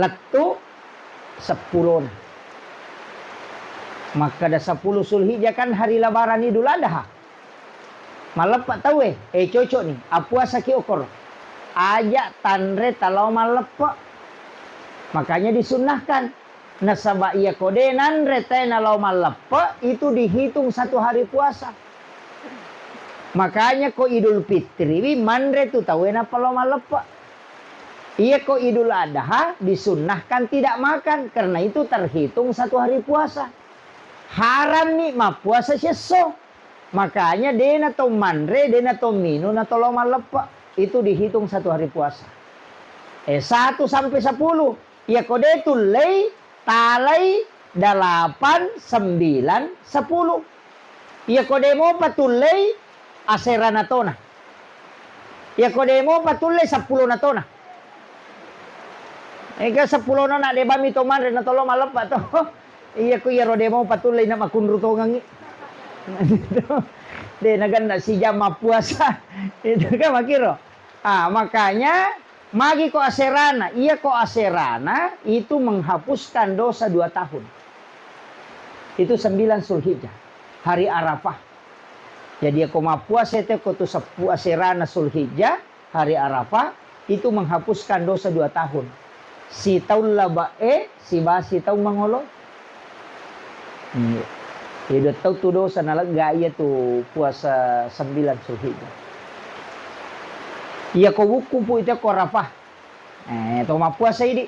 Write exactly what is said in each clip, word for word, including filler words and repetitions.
Lettu seppulona. Makkeda sepuluh Zulhijjah kan hari lebaran Idul Adha. Malleppe tauwe, eh, cocok ni, appuasaki okoro. Aja tanre talao malleppe. Makanya disunnahkan. Nasaba iya ko de nanre tae nalao malleppe, itu dihitung satu hari puasa. Makanya ko Idul Fitri wi manre tu tauwe nappa lao malleppe. Iya ko Idul Adha disunnahkan tidak makan, karena itu terhitung satu hari puasa. Harammi mappuasa siesso. Makanya dena to manre, dena to minung, na to lao malleppe. Itu dihitung satu hari puasa. Eh, satu sampai sepuluh. Iya ko de tullei, talai, delapan, sembilan, sepuluh. Iya ko de mopa tullei, aserana tona. Iya ko de mopa tullei, seppulona tona. Ega seppulona na de bami to manre na to lao malleppe to. Iya ko iyaro de mopa tullei na makunru tongengi. De naganna sijam mappuasa. Itu kan makiro. Ah, makanya magi ko aserana, iya ko aserana itu menghapuskan dosa dua tahun. Itu sembilan Zulhijjah, hari Arafah. Jadi iya ko mappuasa itu ko tu seppu aserana Zulhijjah, hari Arafah, itu menghapuskan dosa dua tahun. Sitaung labe'e, siba sitaung mangolo. Iya. Iya, dua tau tu dosa nalegga iya tu puasa sembilan Zulhijjah. Iya ko wukku pu itu ko Arafah. Eh, to mappuasa idi.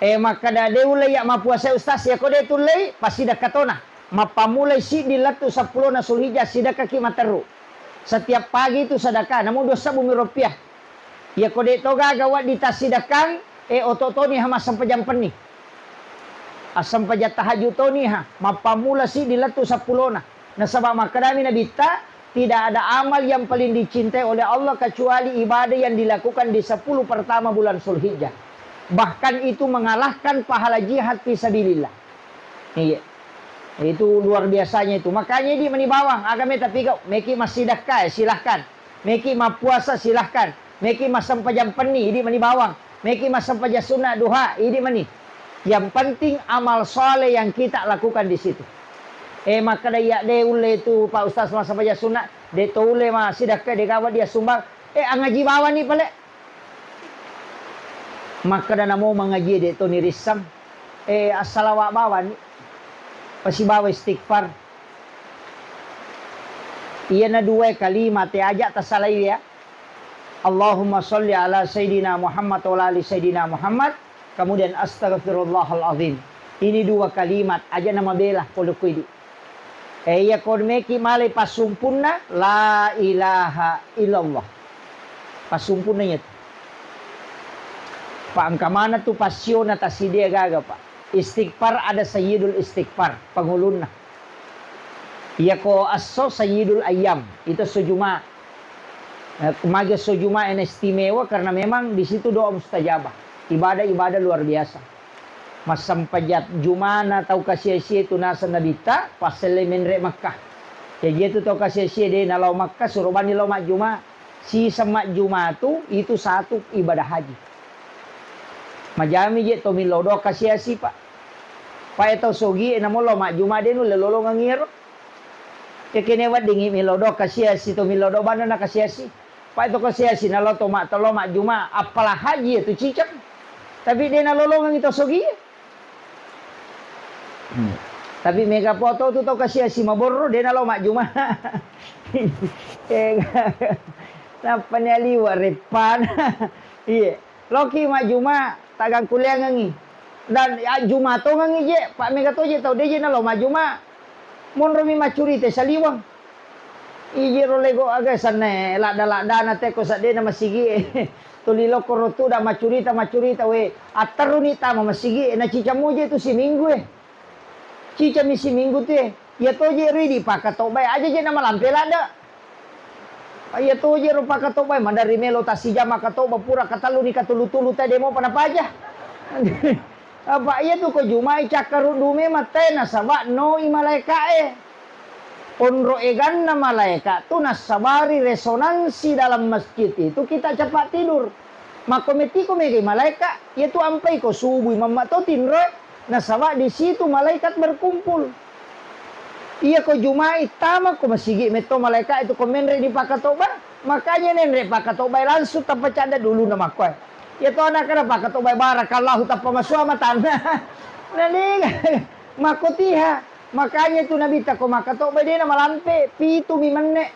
Eh, makkeda de ulle iya mappuasa ustaz, iya ko de tullei, passidekka tona. Mappammulai siddi lettu seppulona Zulhijjah, sidekkaki materru. Setiap pagi itu sedekah, namu dua sebbu mi rupiah. Iya ko de to gaga waddi tassidekkang, eh, oto toni ha massempajang penni. Assempajang tahajud toni ha, mappammula siddi lettu seppulona. Nasaba makkedami Nabitta, tidak ada amal yang paling dicintai oleh Allah kecuali ibadah yang dilakukan di sepuluh pertama bulan Zulhijjah. Bahkan itu mengalahkan pahala jihad fi sabilillah. Iya. Itu luar biasanya itu. Makanya idi mani bawang, aga meta pigau, meki massidekka, eh, silahkan. Meki mappuasa, silahkan. Meki massempajang penni, idi mani bawang. Meki massempajang sunna duha, idi mani. Yang penting amal soleh yang kita lakukan di situ. Eh, makkeda iya de ulle tu Pak Ustaz massempajang sunna, de to ulle massidekka, de gawa dia sumbang. Eh, angaji bawani pale. Makkeda namo mangaji de to nirissang. Eh, assalawa bawani. Pasibawa istighfar. Iyana dua kalimat e aja tasalai ya. Allahumma sholli ala Sayyidina Muhammad wa ala ali Sayyidina Muhammad, kemudian astaghfirullahal azim. Ini dua kalimat aja nama bela pole ko idi. Eh, iya ko meki malai pasumpunna la ilaha illallah. Pasumpunna iya tu. Pa engka mana tu passiona tasidia gaga, Pak. Istighfar ada sayyidul istighfar, pangulunna. Iyako esso sayyidul ayyam, itu esso Juma. Eh, magi esso Juma ena istimewa karena memang di situ doa mustajabah, ibadah-ibadah luar biasa. Massempajang Jumana tau kasiasie tu naseng Nabitta, passelle menre Makkah. Jaji itu tau kasiasie de nalao Makkah, suro bani lao majjuma. Siseng majjuma tu, itu satu ibadah haji. Majami je to millau doa kasiasi, Pak. Pae tau sogie namo lao majjuma de nulle lolongengi ero. Yakene weddingi millau doa kasiasi to millau doa bana na kasiasi. Pae to kasiasi na lao to ma-, to lao majjuma, appala haji ya tu ciceng. Tapi de nalolongengi to sogie. Hmm. Tapi mega poto tu tau kasiasi maborro, de nalao majjuma. Eh, nappa ni aliwa reppan. Iye. Loki majjuma, tagang kuliangengi. Dan ajjuma tongengi je, pa mega to je tau de je nalao majjuma. Monromi maccurita saliweng. Iji ro lego aga sanna ladda-laddana te ko seddena masigi e. Tuli lokko ro tuda maccurita, maccurita we. Atterruni tama masigi e, na cica muje tu siminggu e. Cicami siminggu tu e. Iya to je ro idi pakatobba e, aja je na malampe ladda. Iya to je ro pakatobba e, maderri melo tasijama katobba pura katelluni katulu-tulu te de mopa napaja. Apa iya tu ko jumai cakkaruddu memang te nasaba noi malaeka e. Onro eganna malaeka tu nassabari resonansi dalam masjid itu kita cepat tidur. Makko mettiko megai malaeka, iyatu ampai ko subui mamma to tinroe, nasaba di situ malaikat berkumpul. Iya ko Juma'i tama ko masigi metto malaeka itu ko menre di pakatoba, makanya nenre pakatoba langsung tappa cadda dulu na makkoe. Iya to anak-anak pakatoba barakallahu tappa masua matanna. Nah, ni makko tiha. Makanya itu Nabitta ko makatoba dena malampe, pitu mi menne.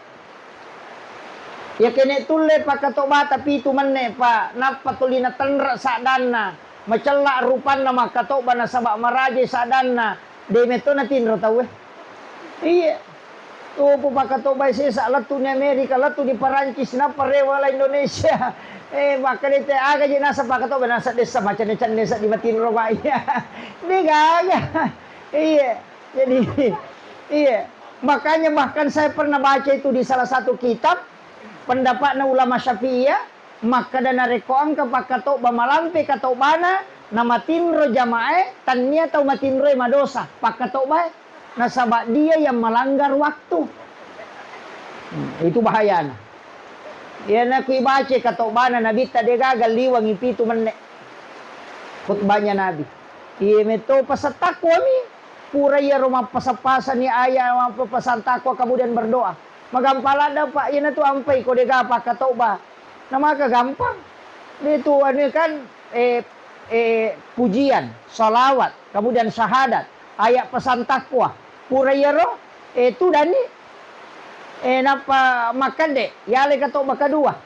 Iya kene tulle pakatobata pitu menne, pa nappa tuli natenre saddanna, macella rupanna makkatoba nasaba maraje saddanna, de metto natinro tauwe. Iya. Tupu pakatoba sesa lettu ni Amerika, lettu ni Perancis, nappa rewa la Indonesia. Eh, makkeda te aga je nasa pakatoba nasa dessa macenne-cenne sa di matinro ba iya. De gaga. Iya. Jadi, iya. Makanya bahkan saya pernah baca itu di salah satu kitab, pendapatna ulama Syafi'iyah, makkeda narekko engka pakkatobba malampe katobana, namatinro jamae, tannia tau matinroe madosa pakkatobbae, nasaba dia yang melanggar waktu. Hmm, itu bahayana. Iyana ku ibaca katobana Nabitta degaga liwangi pitu menne. Khutbahnya Nabi. Iya metto pasang takwa mi. Pura iyaro mappasang-pasani ayat mappasang takwa kemudian berdoa. Magampang ladda, Pak. Iyana tu ampai ko dega pakkatobba. Namaka gampang. Itu anu kan eh, eh, pujian, salawat, kemudian syahadat, ayat pesan takwa. Pura iyaro eh, tudani eh, nappa makkede, yale katobba kedua.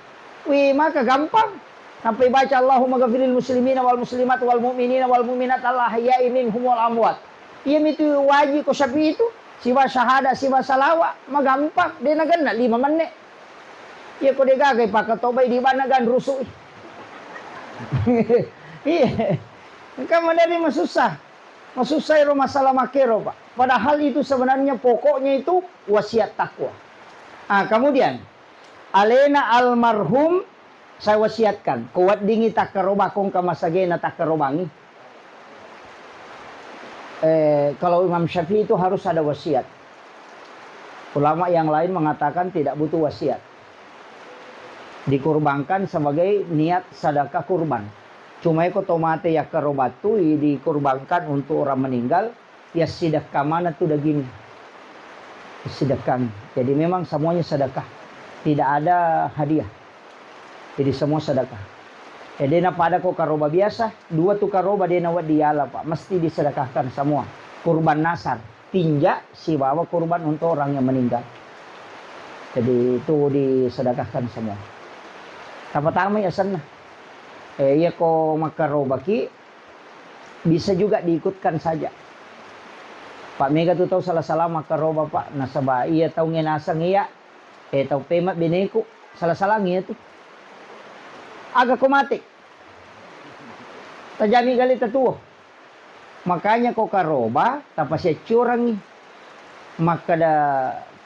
Wi maka gampang. Nappa ibaca Allahumma ghafiril muslimina wal muslimat wal mu'minina wal mu'minat al ahya'i minhum wal amwat. Iya mitu wajib ko syafi itu, siba syahada, siba salawa, magampang, de nagenna lima menne. Iya ko de gaga pakatobai di bana gan rusui. Iya. Engka madari masussa. Masussa ero masalah makero, Pak. Padahal itu sebenarnya pokoknya itu wasiat takwa. Ah, kemudian alena almarhum saya wasiatkan, ko weddingngi takkaroba ko engka masagena takkarobangngi. Eh, kalau Imam Syafi'i itu harus ada wasiat. Ulama yang lain mengatakan tidak butuh wasiat. Dikurbankan sebagai niat sedekah kurban. Cuma iko tomate yakkarobattu dikurbankan untuk orang meninggal, ya sedekah mana tu daging. Sedekah. Jadi memang semuanya sedekah. Tidak ada hadiah. Jadi semua sedekah. Ya, dena pada ko karoba biasa, dua tu karoba dena wedding yala, Pak. Mesti disedekahkan semua. Kurban nasar, tinja, sibawa kurban untuk orang yang meninggal. Jadi itu disedekahkan semua. Pertama ya senna. Eh, iya ko makkarobaki, bisa juga diikutkan saja. Pak, mega tu tau sala-sala makkaroba, Pak. Nasaba iya tau ngenasang iya, eh, tau pema beneku, sala-salang iya tu. Aga ko mate. Tajami gali tatuo. Makanya ko karoba, tapasiaccurangi. Makkeda,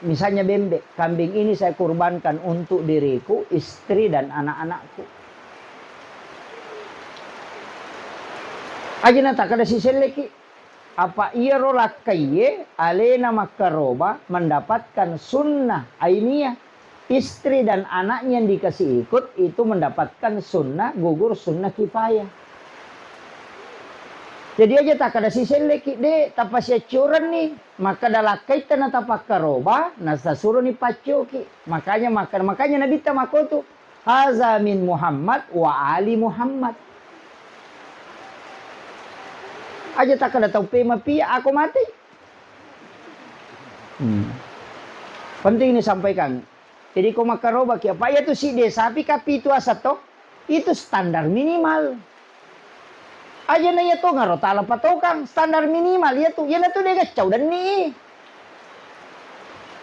misalnya bembe, kambing ini saya kurbankan untuk diriku, istri dan anak-anakku. Aja na takkeda siselleki. Apa iyaro lakkaiye alena makkaroba mendapatkan sunnah ainiyah. Istri dan anaknya yang dikasih ikut itu mendapatkan sunnah gugur, sunnah kifayah. Jadi aja takkeda siselleki, de, tapasiaccurenni, makkeda lakkaitta na tapakkaroba, na tasuroni paccoki. Makanya, maka-, makanya Nabitta makkotu, "Haza min Muhammad wa ali Muhammad." Aja takkeda tau pema pia ako mati. Hmm. Penting disampaikan. Jadi ko makkarobaki, apa iya tu sidde sapi ka pitu asa to? Itu standar minimal. Aja na iya to ngaro tala patokang, standar minimal iya tu. Iya na tu dega cau denni.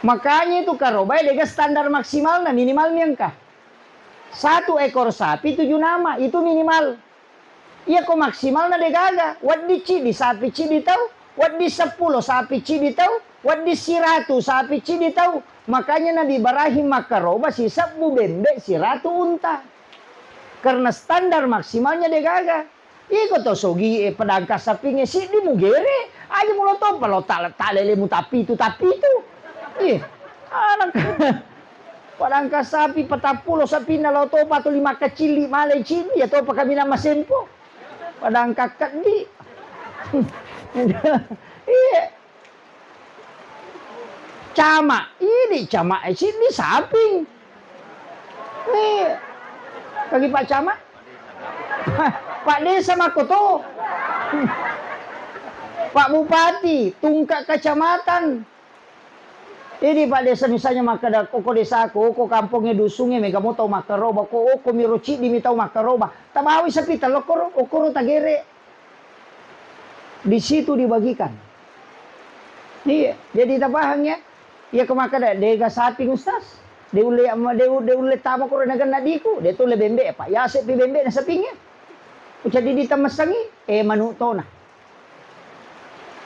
Makanya itu karobai dega standar maksimalna, minimal mi engka. Satu ekor sapi tujuh nama, itu minimal. Iya ko maksimalna de gaga, wedding cidi sapi cidi tau, wedding seppulo sapi cidi tau, wedding siratu sapi cidi tau. Makanya Nabi Ibrahim makkaroba sisebbu bembe siratu unta. Karena standar maksimalnya de gaga. Iko to sogi e pedangka sapinge siddi mugere, aja mulo to palo tale, talele mu tapi itu, tapi itu. Ih, anak. Padangka sapi patappulo sapinna lao topa tuli makkacilli malai cilli, ya topa kaminang masempo. Padangka keddi. Iya. Cama, ini cama, eh, sini saping. Eh, bagi Pak Camat? Pak Desa makkoto. Pak Bupati, tungka kecamatan. Ini Pak Desa misalnya makkeda, "Koko desaku, oko kampongnge, dusungnge, mega mo tau makkaroba, ko oko miro ciddi mi tau makkaroba." Tabawi sapi tello koro, okoro tagere. Di situ dibagikan. Iya, jadi tapahang ya. Iya ko makkeda, "Dega saping, Ustaz. De ulle, de, de ulle tama koro nagenna diku, de tulle bembe, Pak. Yase pi bembe na sapingnge." Ucadi ditemessangi, eh, manu tona.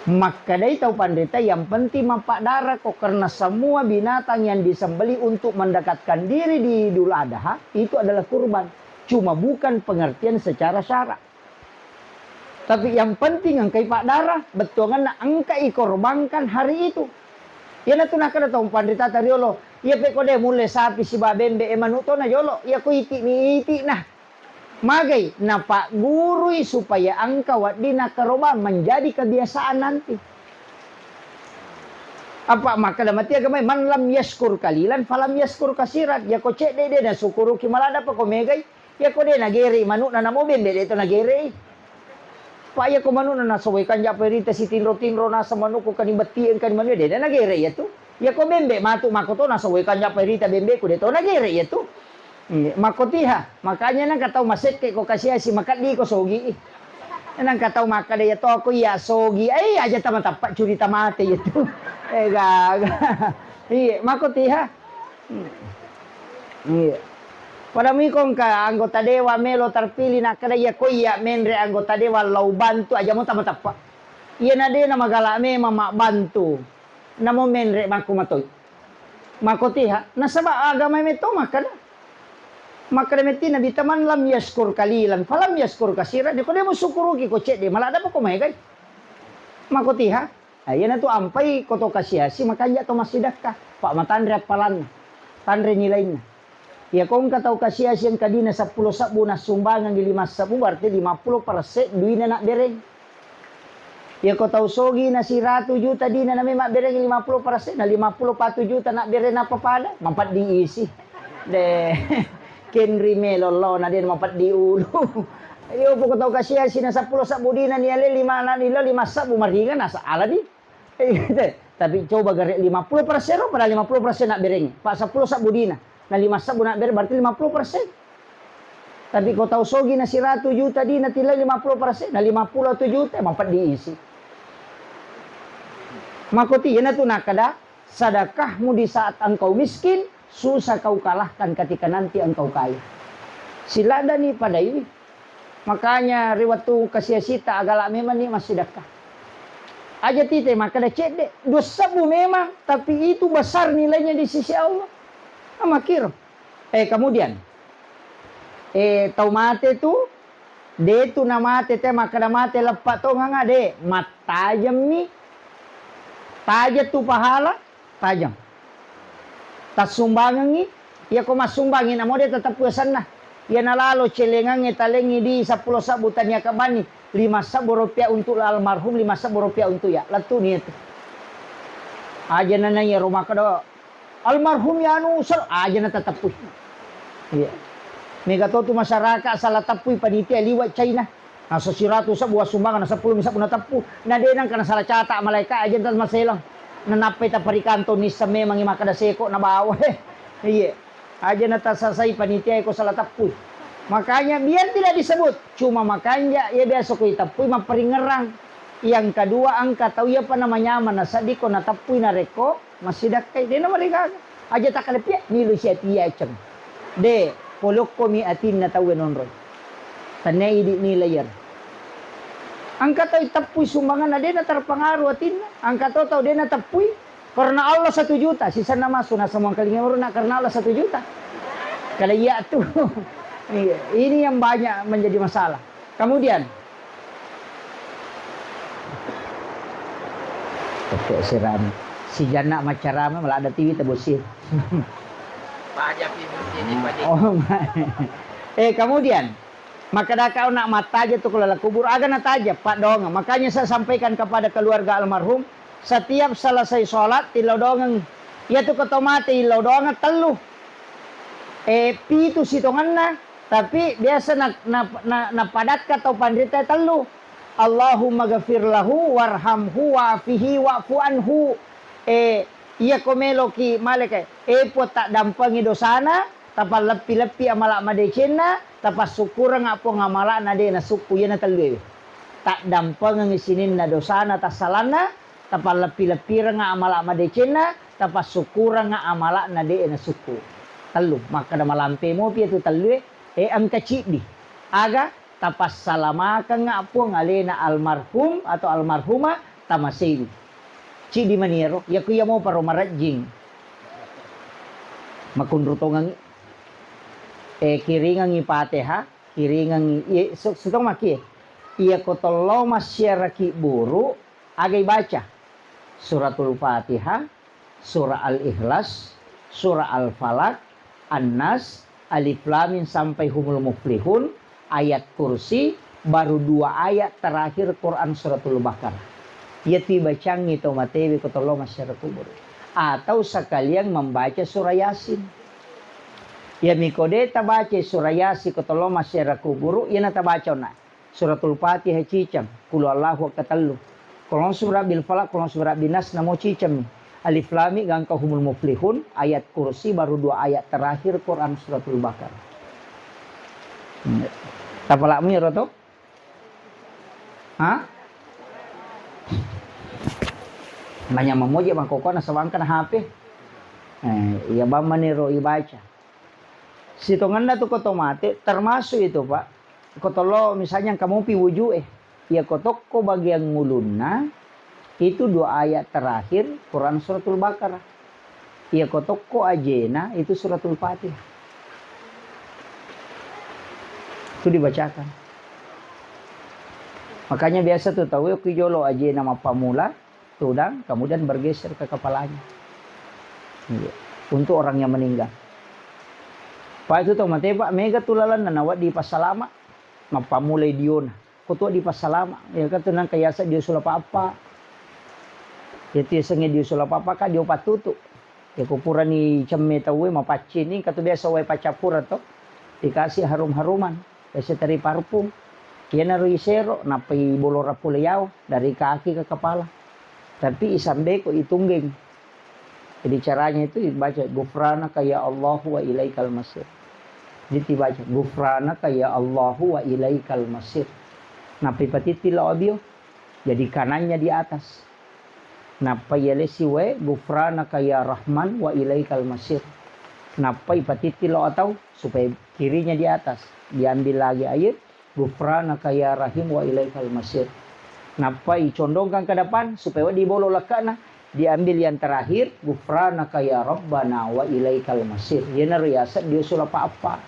Makkedai tau panrita, "Yang penting mappaddara ko, karena semua binatang yang disembelih untuk mendekatkan diri di Idul Adha itu adalah kurban. Cuma bukan pengertian secara syarak. Tapi yang penting engkai paddara, bettuanganna engka ikorbankan hari itu." Iyanatu nakkeda tau panritata riolo, "Iya pe ko de mulle sapi siba bembe, eh, manu tona jolo, iya ko iti mi iti na." Magai napaggurui supaya engka wedding nakkarobang menjadi kebiasaan nanti. Apa makkeda mati agamai, "Man lam yaskur kalilan falam yaskur kasiran." Yako cedde de nasukuruki maladapa ko megai, yako de nagerei manukna namo bembe de to nagerei. Pak, yako manukna nasowai kanja perita sitinro-tinro nasa manukku kani bettieng kani manu de nagerei yatu. Yako bembe matu makko to nasowai kanja perita bembeku de to nagerei yatu. Iya, makkotiha. Makanya nengka tau masekke ko kasiasi makaddi ko sogi. Nengka tau makkada ya to ko iya sogi. Eh, aja tama tappa curita mate ya tu. Eh, gaga. Iya, makkotiha. Hmm. Iya. Pada miko engka anggota dewan melo terpilih nakkada ya ko iya menre anggota dewan lau bantu aja mo tama tappa. Iya na de na magala memang mabbantu. Namo menre makku matoi. Makkotiha, nasaba agama metto makkada. Makkada metti Nabi, "Taman lam yaskur kalilan, falam yaskur kasiran." Ko de musukkuruki ko cedde, maladapa ko maegai. Makkotiha, ah, iyanatu ampai ko to kasiasi makanja to massidakka. Pak matanre appalanna, tanre nilainna. Iya ko engka tau kasiasi engka dina seppulo sebbu nassumbangengi lima sebbu, berarti lima puluh persen duina nabbereng. Iya ko tau sogi na siratu juta dina nami mabbereng lima puluh persen, na lima puluh patu juta nabbereng nappa pada, mapeddi isi. De, kenri melo lo na de mapeddi ulu. Iyo poko tau kasiasi na seppulo sebbu dina ni ale lima na nilo lima sebbu maringan nasa aladi. Tapi coba gare lima puluh persen ro, pada lima puluh persen nabbereng, pa seppulo sebbu dina. Na lima sebbu nabbereng berarti lima puluh persen. Tapi ko tau sogi na siratu juta dina tillai lima puluh persen, na lima puluh juta mapeddi isi. Makoti iyanatu nakkada, sedekahmu di saat engkau miskin, susah kau kalahkan ketika nanti engkau kaya. Siladani pada ini. Makanya ri wettu kasiasita agala memang ni massidekka. Aja tite makkada cedde, dua sebbu memang, tapi itu besar nilainya di sisi Allah. Amakiro. Eh, kemudian, eh, tau mate tu, de tu na mate te makkada mate leppa tonganga de, mattajemmi, tajeng tu pahala, tajeng. Tassumbangengngi, iya ko massumbangngi namo de tateppu asenna. Iya nalalo celengangnge talengngi di seppulo sebbu tania kebbani, lima sebbu rupiah untuk almarhum, lima sebbu rupiah untuk ya, lettu ni itu. Aja nana iya ro makkada, "Almarhum ya anu sel-," aja na tateppui. Iya. Mega to tu masyarakat salah teppui panitia liwat China. Nasa siratu sebbu wassumbangeng, na seppulo mi sebbu nateppu. Na de nengka nasala catat malaika aja ta maselang. Nanappai taparikantong nisseng memangi makkada seko nabawa. Iya. Aja na tasasai panitia ko salah teppui. Makanya biar tidak disebut. Cuma makanja iya biasa ko iteppui mapparingerang. Yang kedua engka tau iya pa namanyameng nasedding ko nateppui narekko massidakkai. De namarigaga. Aja takkaleppia nilo siati yaceng. De, polokkomi atinna tauwe nonroi. Tania idi nilai iyaro. Engka tau iteppui sumbanganna de na terpengaruh atinna. Engka to tau de na teppui karena Allah satu juta, sisenna massu na semua kalinga uruna karena Allah satu juta. Kalau iya tu. Iya, ini yang banyak menjadi masalah. Kemudian, Tette sirami. Si Janna maccarama, maladda tiwi tabosi. Oh, eh, kemudian, makkadaka ona mattaja tu ko laleng kubur, aga nataja, paddoangeng. Makanya saya sampaikan kepada keluarga almarhum, setiap selesai sholat, tillau doangeng. Iya tu ko to mate, illau doangeng tellu. Eh, pitu sitongenna, tapi biasa na, na, na, napadakka tau panrita tellu. Allahumma ghafir lahu warhamhu wa'afihi wa'fu anhu. Eh, iya ko meloki maleka, eh, Puang, taddampengi dosana, tapalleppi-leppi amala madecenna, tapassukkurengnga Puang amala'na de nasukku, iyana tellu ewe. Taddampengengngi sininna dosana, tassalanna, tapalleppi-leppirengnga amala madecenna, tapassukkurengnga amala'na de nasukku. Tellu, makkeda malampe mopi iyatu tellue, eh, engka ciddi. Aga? Tapassalamakeng Puang alena almarhum atau almarhumah tamasewi. Ciddi mani ero, iya ku iya moparo marejjing. Makunru tongengngi, eh, kiringengngi Fatihah, kiringengngi, iya, su-, sutong maki, iya ko tello massiaraki buru, aga ibaca? Suratul Fatihah, Surah Al-Ikhlas, Surah Al-Falaq, An-Nas, Alif Lam Mim sampai Humul Muflihun, Ayat Kursi, baru dua ayat terakhir Quran Suratul Baqarah. Iyatu ibacangngi to matewe ko tello massiara kubur. Atau sekalian membaca surah Yasin. Iya miko de tabaca surah Yasin ko tello massiara kubur, iyana tabaca ona. Suratul Fatihah ciceng, Qul Huwallahu wekka tellu. Qul A'udzu Birabbil Falaq, Qul A'udzu Birabbin Nas, namo ciceng mi. Alif Lam Mim, gangka Humul Muflihun, Ayat Kursi, baru dua ayat terakhir Quran Suratul Baqarah. Hmm. Tapalakmu iyaro to? Hah? Manyameng moje mangkokona sabangkana H P. Eh, iya bang maniro ibaca. Sitongenna tu ko to mate, termasuk itu, Pak. Ko tollo misalnya engka mopi wujue, iya ko tokko bagian ngulunna, itu dua ayat terakhir Quran Suratul Baqarah. Iya ko tokko ajena, itu Suratul Fatihah. Itu dibacakan. Makanya biasa tu tau ki jolo ajena mappamula, tudang, kemudian bergeser ke kepalanya. Iya. Untuk orang yang meninggal. Pak, itu to mate, Pak, mega tu lalanna nawedding passalama, mappamulai diona. Ko to dipassalama, ya kan tu nangka yaseng dio sulapa appa. Itu yasengnge dio sulapa appa, ka dio pattutu. Ya ko purani cemme tauwe mapaccing, engka tu biasa wae paccappureng to. Dikasih harum-haruman. Biasa teri parfum. Iyanaro isero, nappa ibolorang pole yawo dari kaki ke kepala. Tapi isambeko itunggeng. Jadi caranya itu dibaca, "Ghufranaka ya Allahu wa ilaikal masir." Jadi dibaca, "Ghufranaka ya Allahu wa ilaikal masir." Nappa ipatitti lao abio. Jadi kanannya di atas. Nappa iyalesi wae, "Ghufranaka ya Rahman wa ilaikal masir." Nappa ipatitti lao atau supaya kirinya di atas. Diambil lagi air, "Ghufranaka ya Rahim wa ilaikal masir." Nappa icondongkan ke depan supaya wedding bolo lekkana. Diambil yang terakhir, "Ghufranaka ya Rabbana wa ilaikal masir." Iyanaro yaseng dio sulapa appa.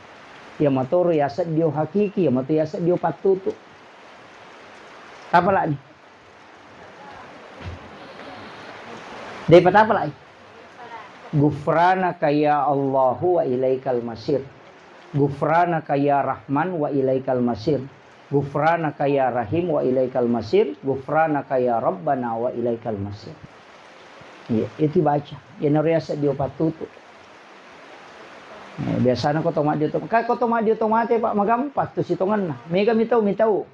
Iya matoro yaseng dio hakiki, iya mato yaseng dio pattutu. Tapalani. Daripada apa lagi? Ghufranaka ya Allahu wa ilaikal masir. Ghufranaka ya Rahman wa ilaikal masir. Ghufranaka ya Rahim wa ilaikal masir. Ghufranaka ya Rabbana wa ilaikal masir. Iya, itu baca. Iyanaro yaseng dio pattutu. Eh, biasana ko to maddio to, ka ko to maddio to mate, Pak, magampang tu sitongenna. Mega mitau, mitau.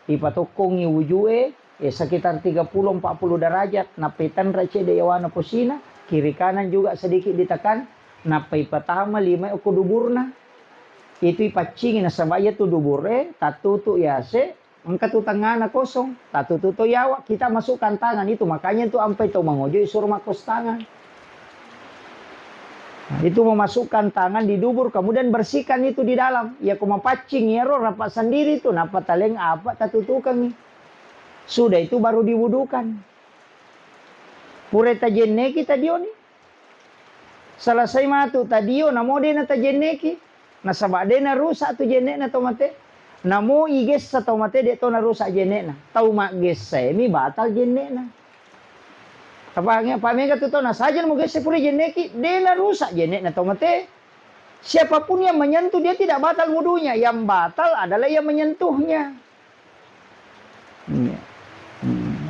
Ipatokkongi wujue, eh, sekitar tiga puluh, empat puluh derajat, nappa itanra cedde yawana posina, kiri kanan juga sedikit ditekan, nappa ipatama lima okko duburna. Itu ipaccingi nasaba iyatu dubure tattutu yase, engka tu tengngana kosong, tattutu to yawa, kita masukkan tangan itu, makanya itu ampai to mangojo isuro makkustangan. Nah, itu memasukkan tangan di dubur, kemudian bersihkan itu di dalam. Ya, ko mapaccing iyaro, rapat sendiri tu, nappa taleng apa tatutukangi. Sudah itu baru diwudukan. Pura tajenneki tadioni. Selesai matu tadio, namo de natajenneki. Nasaba de narusak tu jenne'na to mate. Namo igessa to mate, de to narusak jenne'na. Tau maggessaemi batal jenne'na. Tapahangi, apa mega tu tau nasaja mugesse pura jenneki, de narusak jenne'na to mate. Siapapun yang menyentuh, dia tidak batal wudunya. Yang batal adalah yang menyentuhnya. Iya. Hmm.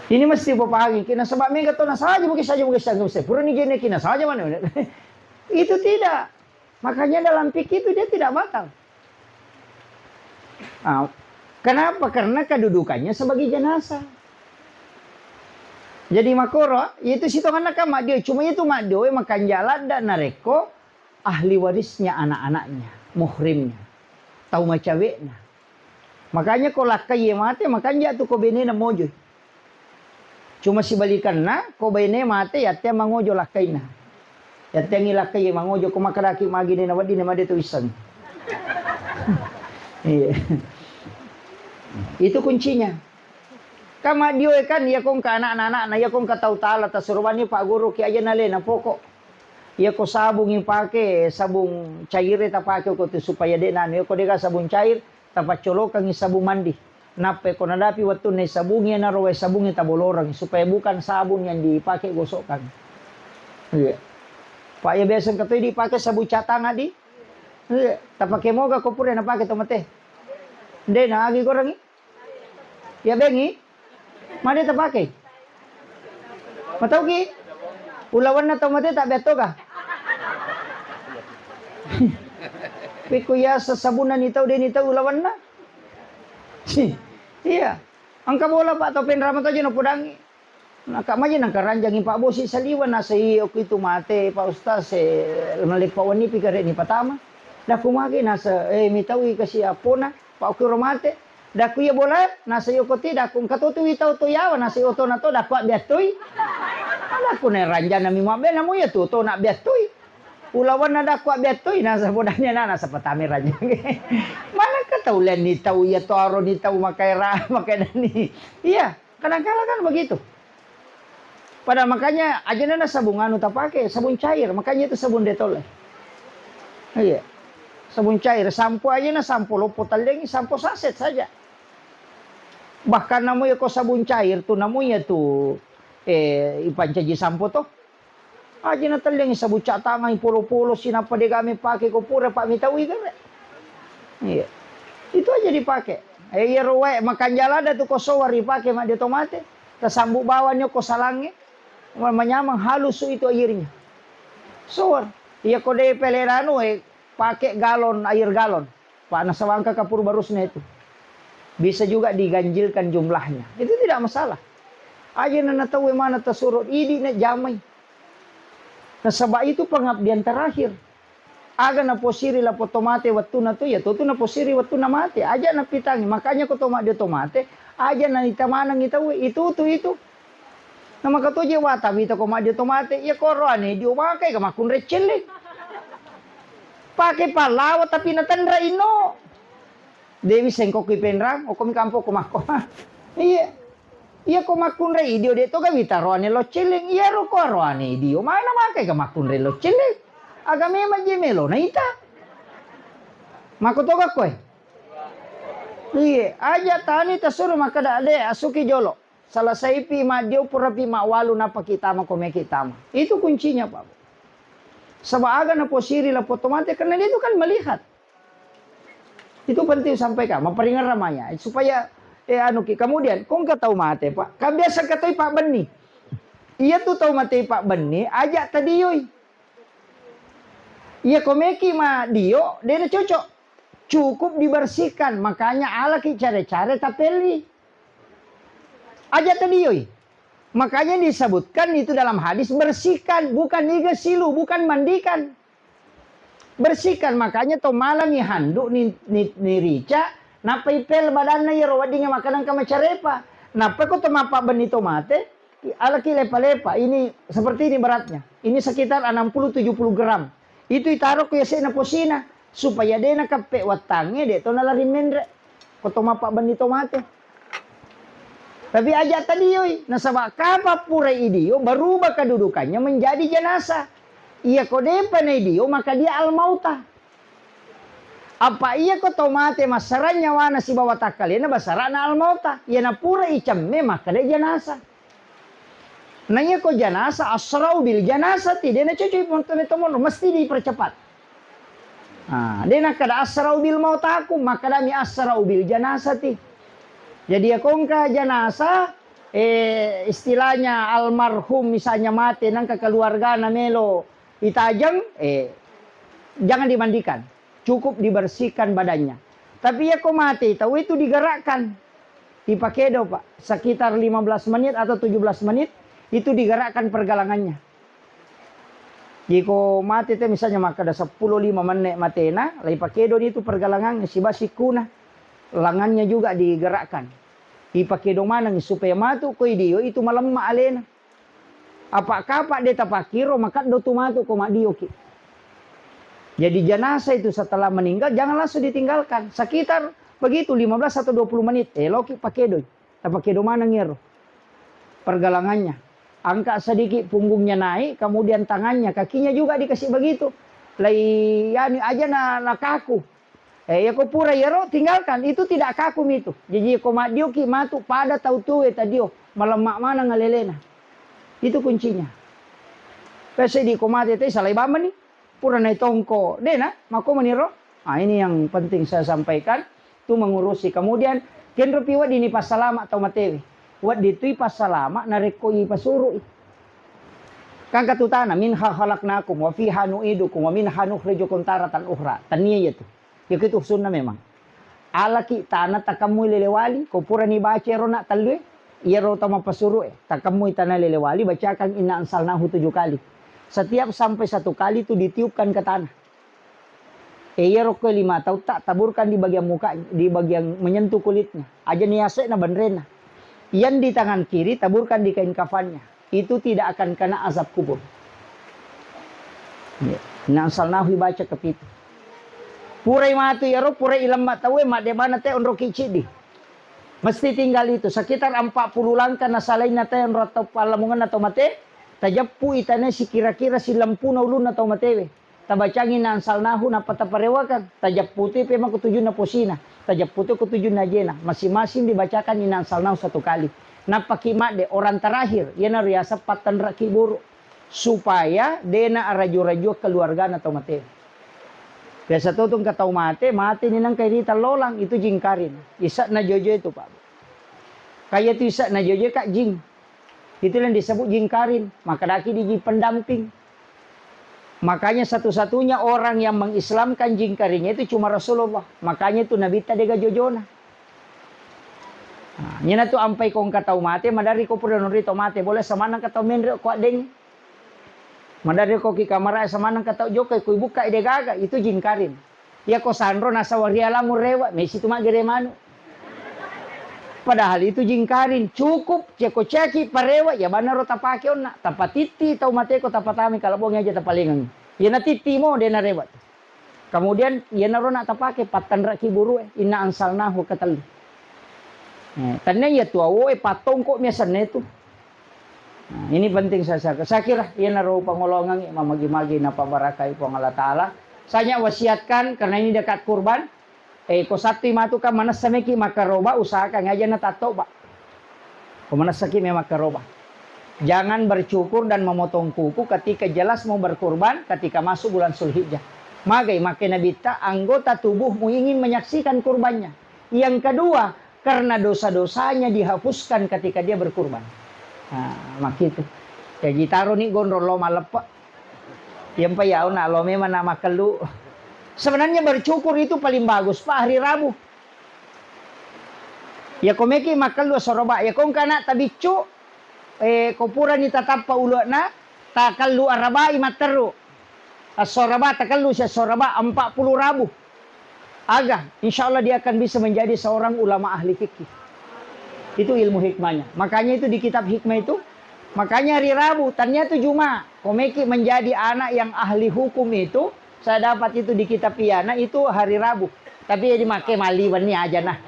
Ini mesti upapahangi. Kena sebab mega to nasaja, mungkin saja, mungkin saja, mungkin saja. Pura ni gini, kena saja mana? Itu tidak. Makanya dalam fikih itu dia tidak batal. Ah, kenapa? Karena kedudukannya sebagai jenazah. Jadi makoro, itu sitonganna kan maddio, cuma itu maddio, makanja ladda narekko ahli warisnya anak-anaknya, muhrimnya, tau macawe'na. Makanya ko lakkai ye mate, makanja tu ko benena mojoi. Cuma sibalikanna, ko bene mate, yatteang mangojo lakkainna. Yatteangi lakkai ye mangojo, ko makkadaki magi de nawedding na made to wisseng. Iya. Itu kuncinya. Kan maddio e kan, iya ko engka anak-anak, na iya ko engka tau tala tasurubanni pagguruki aja nalena pokok. Iya ko sabung ipake, sabung cair e tapake ko tu supaya de nanu, iya ko dega sabung cair, tapaccolokangngi sabung mandi. Nappa ko nadapi wettunna sabungi, iyanaro wae sabungi taboloreng supaya bukan sabun yang dipake gosokkan. Iya. Pak, ya biasa engka toi dipake sabun catang adi. Iya. Tapake moga ko pura napake to mate. De na agi gorengi. Ya bengi. Made tapake. Matauki? Ulawanna tau mate tak bettoga? Pikku ya sesabunna ni tau, de ni tau ulawanna. Si, iya. Engka bola, Pak, tau penrama tau aja napodangi. Naka maji nangka ranjangi Pak Bosi saliwa, nasa iyo ku itu mate, Pak Ustaz, eh, malepa wenni pi gare ni patama. Daku mage nasa, eh, mitau i kasi apona, Pak, okiro mate. Daku iya bola, nasa iyo koti, daku engka to tu witau to yawa, nasa iyo to na to, daku abbiattoi. Daku ne ranjana mi mabbe, namu iya tu to na abbiattoi. Ulawanna daku abbiattoi, nasa bodani ana, nasa patame ranjang. Mana ka tau lenni tau iya to aro ni tau makaera, makaedani. Iya, kadangkala kan begitu. Padahal makanya aja na sabun anu tapake, sabun cair, makanya itu sabun Dettol. Iya. Sabun cair, sampo aja na sampo loppo tallengi, sampo saset saja. Bahkan namu ya ko sabun cair tu, namu ya tu, eh, ipancaji sampo to. Aja na tellengi sabun cat tangan, polo-polo, sinappa dega mepake ko pura, Pak, mitau i gare. Iya. Itu aja dipake. Eh, iya ro wae, makanja ladda tu ko sowar ipake madde to mate. Tasambu bawang ko salangnge. Ma-, manyameng halusu itu airnya. Sowar. Iya ko de pele ranu, eh, pake galon, air galon. Pak, nasaba engka kapur barusna itu. Bisa juga diganjilkan jumlahnya. Itu tidak masalah. Aja na tau mana tasuro, idi na jamai. Nasaba itu pengabdian terakhir. Aga naposiri lapong to mate wettunna tu, ya tu, tu naposiri wettunna mate. Aja napitangi. Makanya ko to madde to mate, aja na ita maneng itau itu tu itu. Na makatoje wata wita ko madde to mate, iya ko roane dio makai ga makkunrai celleng. Pake pallawa tapi natenra ino. Dewi sengkok ki penrang, okomi kampo ko makko. Iya. Iya ko makkunrai dio de to ga wita roane lo celleng. Iya ro ko roane dio. Mana makai ga makkunrai lo celleng. Aga memang je melo na ita. Makko to ga koe. Iya, aja tani tasuro makkada de asuki jolo. Selesaipi maddio, purapi mawwalu, nappa ki tama, komeki tama. Itu kuncinya, Pak. Saba aga naposiri lapong to mate, karena dia itu kan melihat. Itu penting sampaikan, mapparingeng ramanya, supaya, eh, anu ki. Kemudian, ko engka tau mate, Pak. Kan biasa katoi Pak Benni. Iya tu tau mate Pak Benni, aja tadioi. Iya komeki maddio, de na cocok. Cukup dibersihkan, makanya alaki care-care tapelli. Aja tadioi. Makanya disebutkan itu dalam hadis, bersihkan, bukan igasilu, bukan mandikan. Bersihkan, makanya to malangi handuk ni, ni, ni rica, nappa ipel badanna iyaro weddingnge makkeda engka macarepa. Nappa ko to mappabbenni to mate, alaki lepa-lepa, ini seperti ini beratnya. Ini sekitar enam puluh tujuh puluh gram. Itu itaro ko yase'na posina, supaya de nakeppe wattangnge, de to nalari menre. Ko to mappabbenni to mate. Tapi aja tadioi, nasaba kapang pura idio, berubah kedudukannya menjadi jenazah. Iya ko depa na idio, maka dia al-mauta. Apa iya ko to mate massarang nyawana sibawa takkalena, basarana al-mauta. Iya na pura icemme, maka de jenazah. Na iya ko janasa, asrau bil janasati, de na cocok i monro, mesti dipercepat. Ah, de nakkeda, "Asra'u bil mautakum," makkedami, "Asra'u bil janasati." Jadi, ya kongka janasa, eh, istilahnya almarhum misalnya mate, nangka keluargana melo itajeng, eh, jangan dimandikan. Cukup dibersihkan badannya. Tapi ya ko mate, tahu itu digerakkan. Dipakedo, Pak. Sekitar lima belas menit atau tujuh belas menit, itu digerakkan pergelangannya. Jiko mate te misalnya makkeda seppulo lima menne matena, laipakedoni itu pergelangan siba sikkuna. Lengannya juga digerakkan. Ipakedo maneng supaya matu koi dio itu malemma alena. Apa kapa de tapakkiro makeddo tu matu ko maddioki. Jadi jenazah itu setelah meninggal jangan langsung ditinggalkan. Sekitar begitu lima belas atau dua puluh menit, eh, loki pakedoi. Tapakedo maneng ero pergelangannya. Angkat sedikit punggungnya naik, kemudian tangannya, kakinya juga dikasih begitu. Lai anu aja na, na kaku. Eh, ya ko pura iyaro tinggalkan, itu tidak kaku itu. Jadi ko maddioki matu pada tau tuwe tadio, malemma maneng alelena. Itu kuncinya. Pese di ko mate te salai bambani. Pura naitongko, dena, mako meniro. Ah, ini yang penting saya sampaikan, tu mengurusi. Kemudian, kenro pi weddini passalama tau matewe. Weddi tui passalama narekko ipasuru'i. Kan katutana, "Minha khalaqnakum wa fiha nu'idukum wa minha nukhrijukum taratan ukhra." Tania iya tu. Iya itu sunna memang. Alaki tana takemmui lele wali, ko purani baca ero nak tellue, iyaro tau mapasuru'e, takemmui tana lele wali, bacakan inna ansalnahu tujuh kali. Setiap sampai satu kali tu ditiupkan ke tanah. Eh, iyaro ko lima tautta, taburkan di bagian muka, di bagian menyentuh kulitnya. Aja niasek na benrena. Yang di tangan kiri taburkan di kain kafannya. Itu tidak akan kena azab kubur. Ya. Inna ansalnahu baca kepitu. Purai matu iyaro, purai ilemma tauwe, madde mana te onroki ciddi. Mesti tinggal itu sekitar empat puluh langkah na salainna te onro tau pallamungenna tau mate, tajeppu itane sikira-kira silempuna ulunna tau matewe. Tabacangi na ansalnahu nappa taparewakang. Tajepputi pe mako tujunna posina. Tajepputi ko tujunna ajena. Masing-masing dibacakan inna ansalnahu satu kali. Nappaki madde orang terakhir, iyana riaseng pattenraki buru. Supaya dena araju-rajua keluargana tau mate. Biasa to tungka tau mate, mate ni nangka irita lolang, itu jingkarin. Isakna jojo itu, Pak. Kaya tu isakna jojo, Kak, jing. Itu yang disebut jingkarin. Maka daki di jing pendamping. Makanya satu-satunya orang yang mengislamkan jingkarinnya itu cuma Rasulullah. Makanya itu Nabi tadi gak jojona. Nah, nyena tu ampai kongka tau mate, madari ko pura nuri tau mate, boleh samanang ka tau menre ko addeng. Madari ko ki kamara samanang ka tau jokka, ko ibukka ide gaga, itu jingkarin. Iya ko sanro nasawa ri alamu rewa, mesi tu maggere manu. Padahal itu jingkarin, cukup ceko ceki parewa, ya banaro tapake onna, tapatitti tau mate ko tapatami kalabongi aja tapalengang. Iya natitti mo de narewa. Kemudian iyanaro na tapake pattanraki burue, inna ansalnahu ketellu. Eh, tanne iya tu awoe pattongko miasanna itu. Nah, ini penting saya, saya, saya kira iyanaro pangolongangi mamagi-magi napabarakai Puang Allah Ta'ala. Saya wasiatkan karena ini dekat kurban, eh, ko sattui matu kan manessa meki makkaroba, usahakan aja na tattoba. Ko manessaki memang makkaroba. Jangan bercukur dan memotong kuku ketika jelas mau berkurban, ketika masuk bulan Zulhijjah. Magai make Nabitta, anggota tubuhmu ingin menyaksikan kurbannya. Yang kedua, karena dosa-dosanya dihapuskan ketika dia berkurban. Nah, makitu. Jadi taro ni gondrong lo maleppe. Yang pa ya, nak lo memang nak makellu. Sebenarnya bercukur itu paling bagus, Pak, hari Rabu. Ya ko meki makellu soroba, ya ko engka anak tabiccu, eh, ko purani tatappa ulu'na, takellu arabai matteru. Assoraba, takellu si assoraba, empat puluh rabu. Aga, insya Allah dia akan bisa menjadi seorang ulama ahli fikih. Itu ilmu hikmahnya. Makanya itu di kitab hikmah itu, makanya hari Rabu, tania tu Juma. Ko meki menjadi anak yang ahli hukum itu, saya dapat itu di kitab Iyana itu hari Rabu. Tapi ya dimake mali wenni aja nah.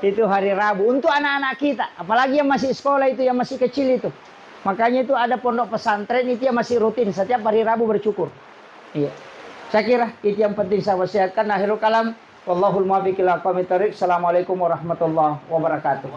Itu hari Rabu. Untuk anak-anak kita, apalagi yang masih sekolah itu, yang masih kecil itu. Makanya itu ada pondok pesantren itu yang masih rutin setiap hari Rabu bercukur. Iya. Saya kira itu yang penting saya wasiatkan. Akhirul kalam. Wallahul muwaffiq ila aqwamit thariq. Assalamualaikum warahmatullahi wabarakatuh.